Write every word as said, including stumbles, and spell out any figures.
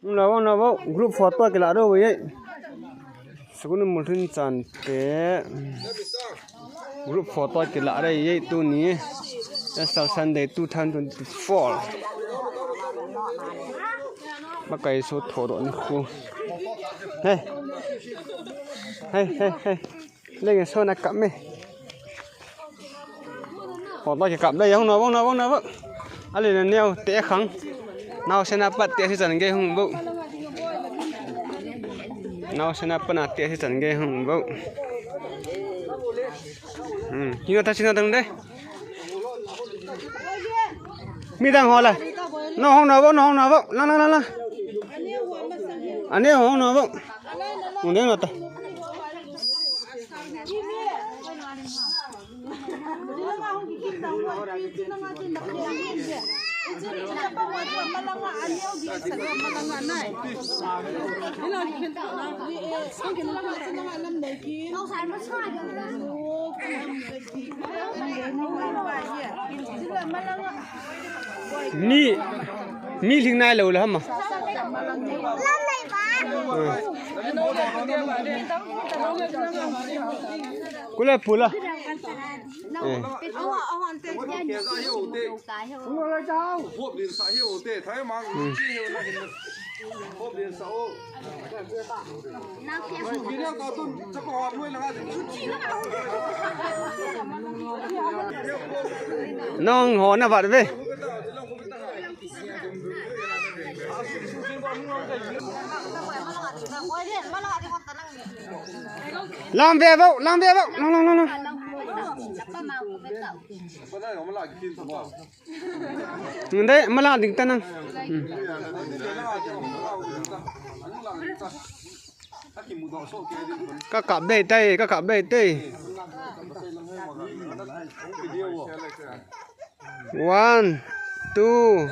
Navo, navo, group photo kila ro ye. Sukun multhin chan te. Group photo kila re ye tuni. Easter Sunday two thousand twenty-four. Makai so thodo ni khu. Hey. Hey, hey, hey. Leng so na kap me. Photo kikap le, hung navo, navo, navo. Ale na neo te khang. Naosen a pat te si chan gei hung bou. Naosen a pat na te si chan gei hung bou. Hmm. Hina ta, hina tang de. Midang ho la. No hung navo, no hung navo. Lang, lang, lang, lang. Ane hung navo. Hung de no ta. Mi, mi lhing nai lou le ham a. Kule pula. Eh. Nang ho na vat ve. Lam ve vo, lam ve vo. Lang, lang, lang, lang. Nde, mala ding ta nang. Hmm. Ka kap dei tai, ka kap dei tai. One, two.